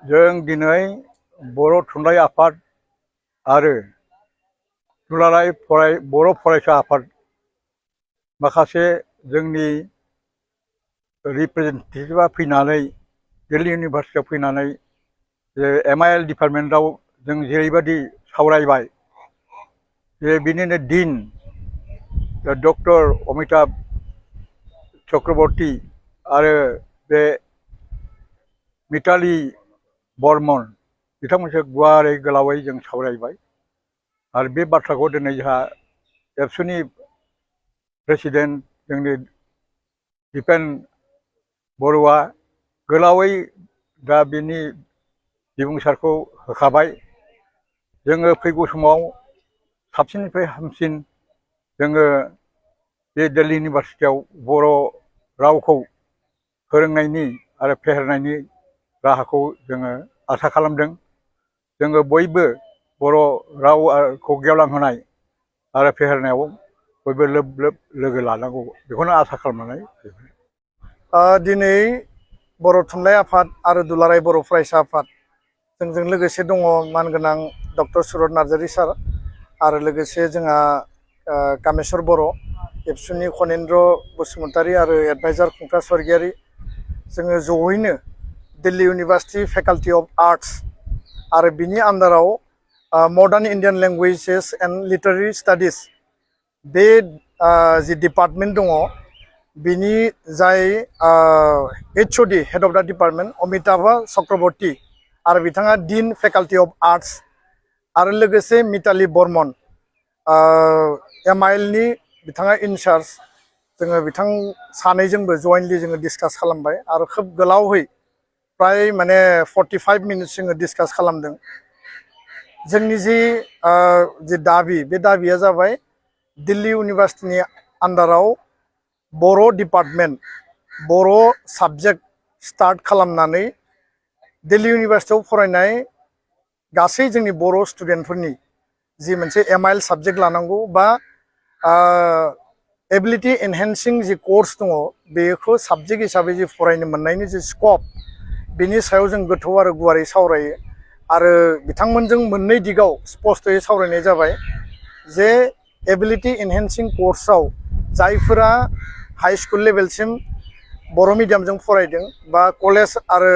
जों दिनै बर' थुनलाइ आफाद आरो दुलाराय बर' फरायसा आफाद माखासे जोंनि रिप्रेजेन्टेटिभआ फैनानै दिल्ली इउनिभारसिटियाव फैनानै जे MIL डिपार्टमेन्टआव जों जेरैबायदि सावरायबाय जे बिनिनो डिन डक्टर अमिताभ चक्रवर्ती आरो बे मिताली बर्मन बिथांमोनजों गुवारै गोलावै जों सावरायबाय आरो बे बाथ्राखौ दिनै जोंहा एबसुनि प्रेसिडेन्ट जोंनि दिपेन बरुवा गोलावै दा बिनि बिबुंसारखौ होखाबाय। जोङो फैगौ समाव साबसिननिफ्राय हामसिन जोङो बे दिल्ली इउनिभारसिटियाव बर' रावखौ फोरोंनायनि आरो फेहेरनायनि राहाखौ जोङो आसा खालामदों। जोङो बयबो बर' रावखौ गेवलांहोनाय आरो फेहेरनायाव बयबो लोब लोब लोगो लानांगौ बेखौनो आसा खालामनानै दिनै बर' थुनलाइ आफाद आरो दुलाराय बर' फरायसा आफाद जोंजों लोगोसे दङ मानगोनां डक्टर सुरत नार्जारी सार आरो लोगोसे जोंहा कामेश्वर बर' एबसुनि खनेन्द्र बसुमतारी आरो एडभाइजार खुंथा स्वर्गियारी जोङो जयैनो Delhi university faculty of arts आरो बिनि आन्दाराव modern Indian languages and literary studies बे जि डिपार्टमेन्ट दङ बिनि जाय HOD head of the department Amitabh Chakraborty आरो बिथाङा डिन फेकाल्टी अफ आर्ट्स आरो लोगोसे मिताली बर्मन MIL नि बिथाङा इनचार्ज जोङो बिथां सानैजोंबो जयेन्टलि जोङो डिसकास खालामबाय आरो खोब गोलावै प्राय माने 45 मिनिट्स जोङो डिसकास खालामदों। जोंनि जि दाबि बे दाबिया जाबाय दिल्ली इउनिभार्सिटिनि आन्दाराव बर' डिपार्टमेन्ट बर' साबजेक्ट स्टार्ट खालामनानै दिल्ली इउनिभार्सिटियाव फरायनाय गासै जोंनि बर' स्टुडेन्टफोरनि जि मोनसे MIL साबजेक्ट लानांगौ बा एबिलिटि एनहेन्सिं जि कर्स दङ बेखौ साबजेक्ट हिसाबै जि फरायनो मोननायनि जि स्कप बिनि सायाव जों गोथौ आरो गुवारै सावरायो आरो बिथांमोनजों मोननै दिगाव स्पष्टयै सावरायनाय जाबाय जे एबिलिटि एनहेन्सिं कर्सआव जायफोरा हाई स्कुल लेभेलसिम बर' मिडियामजों फरायदों बा कलेज आरो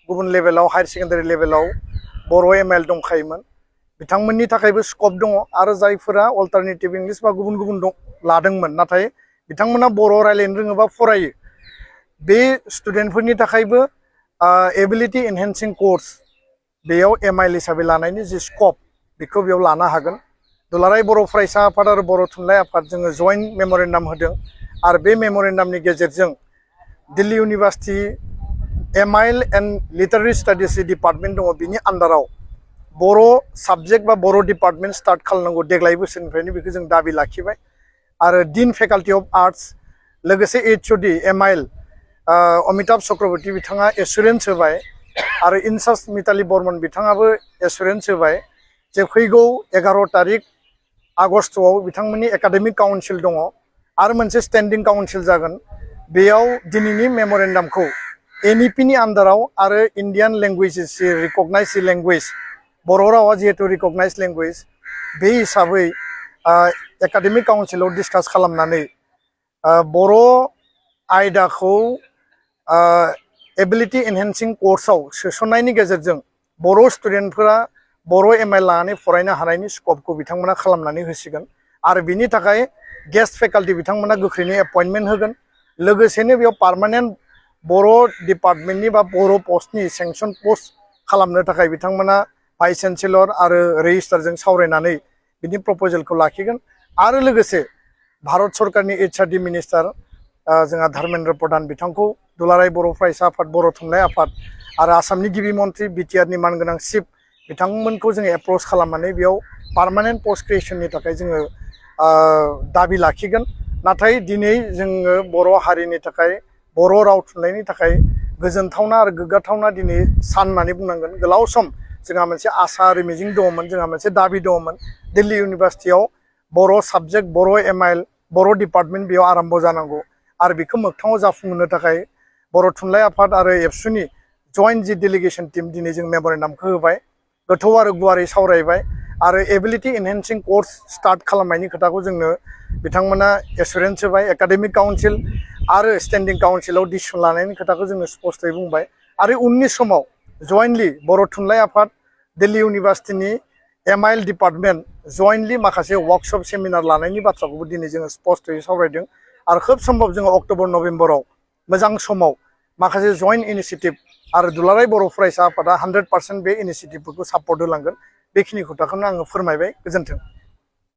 गुबुन लेभेलाव हायार सेकेन्डारि लेभेलाव बर' MIL दंखायोमोन बिथांमोननि थाखायबो स्कप दङ आरो जायफोरा अल्टारनेटिभ इंलिश बा गुबुन गुबुन लादोंमोन नाथाय बिथांमोना बर' रायज्लायनो रोङोबा फरायो बे स्टुडेन्टफोरनि थाखायबो एबिलिटि एनहेन्सिं कर्स बेयाव MIL हिसाबै लानायनि जि स्कप बेखौ बेयाव लानो हागोन। दुलाराय बर' फरायसा आफाद आरो बर' थुनलाइ आफाद जोङो जयेन्ट मेम'रेन्डाम होदों आरो बे मेम'रेन्डामनि गेजेरजों Delhi university MIL and literary studies department दङ बिनि आन्दाराव बर' साबजेक्ट बा बर' डिपार्टमेन्ट स्टार्ट खालामनांगौ देग्लाय बोसोरनिफ्रायनो बेखौ जों दाबि लाखिबाय आरो डिन फेकाल्टी अफ आर्ट्स लोगोसे HOD MIL अमिताभ चक्रवर्ती बिथाङा एसुरेन्स होबाय आरो इनचार्ज मिताली बर्मन बिथाङाबो एसुरेन्स होबाय जे फैगौ 11 तारिख आगस्टआव बिथांमोननि एकाडेमिक काउन्सिल दङ आरो मोनसे स्टेन्डिं काउन्सिल जागोन बेयाव दिनैनि मेम'रेन्डामखौ NEP नि आन्दाराव आरो इन्डियान लेंगुवेजेस रिकगनाइज लेंगुवेज बर' रावा जिहेतु रिकगनाइज लेंगुवेज बे हिसाबै एकाडेमिक काउन्सिलाव डिसकास खालामनानै बर' आयदाखौ एबिलिटि एनहेन्सिं कर्सआव सोसननायनि गेजेरजों बर' स्टुडेन्टफोरा बर' MIL लानानै फरायनो हानायनि स्कपखौ बिथांमोना खालामनानै होसिगोन आरो बिनि थाखाय गेस्ट फेकाल्टी बिथांमोना गोख्रैनो एपइन्टमेन्ट होगोन लोगोसेनो बेयाव पार्मानेन्ट बर' डिपार्टमेन्टनि बा बर' पस्टनि सेंसन पस्ट खालामनो थाखाय बिथांमोना भाइस चेन्सेलर आरो रेजिस्ट्रारजों सावरायनानै बिनि प्रप'जेलखौ लाखिगोन आरो लोगोसे भारत सरकारनि HRD मिनिस्टार जोंहा धर्मेन्द्र प्रधान बिथांखौ दुलाराय बर' फरायसा आफाद बर' थुनलाइ आफाद आरो आसामनि गिबि मन्थ्रि BTR नि मानगोनां चिफ बिथांमोनखौ जोङो एप्रच खालामनानै बेयाव पार्मानेन्ट पस्ट क्रिएसननि थाखाय जोङो दाबि लाखिगोन। नाथाय दिनै जोङो बर' हारिनि थाखाय बर' राव थुनलाइनि थाखाय गोजोनथावना आरो गोग्गाथावना दिनै सान होननानै बुंनांगोन। गोलाव सम जोंहा मोनसे आसा आरो मिजिं दङमोन जोंहा मोनसे दाबि दङमोन दिल्ली इउनिभार्सिटियाव बर' साबजेक्ट बर' MIL बर' डिपार्टमेन्ट बेयाव आरम्भ जानांगौ आरो बेखौ मोगथाङाव जाफुंहोनो थाखाय बर' थुनलाइ आफाद आरो एबसुनि जइन्ट जि डेलिगेसन टीम दिनै जों मेम'रेन्डामखौ होबाय गोथौ आरो गुवारै सावरायबाय आरो एबिलिटि एनहेन्सिं कोर्स स्टार्ट खालामनायनि खोथाखौ जोंनो बिथांमोना एसुरेन्स होबाय एकाडेमिक काउन्सिल आरो स्टेन्डिं काउन्सिलाव डिसिसन लानायनि खोथाखौ जोंनो स्पष्टयै बुंबाय आरो उननि समाव जइन्टलि बर' थुनलाइ आफाद दिल्ली इउनिभार्सिटिनि MIL डिपार्टमेन्ट जइन्टलि माखासे वर्कशप सेमिनार लानायनि बाथ्राखौबो दिनै जोङो स्पष्टयै सावरायदों आरो खोब सम्भब जोङो अक्ट'बर नभेम्बराव मोजां समाव माखासे जइन्ट इनिशिएटिभ आरो दुलाराय बर' फरायसा आफादा 100% बे इनिशिएटिभफोरखौ सापर्ट होलांगोन बेखिनि खोथाखौनो आङो फोरमायबाय गोजोन्थों।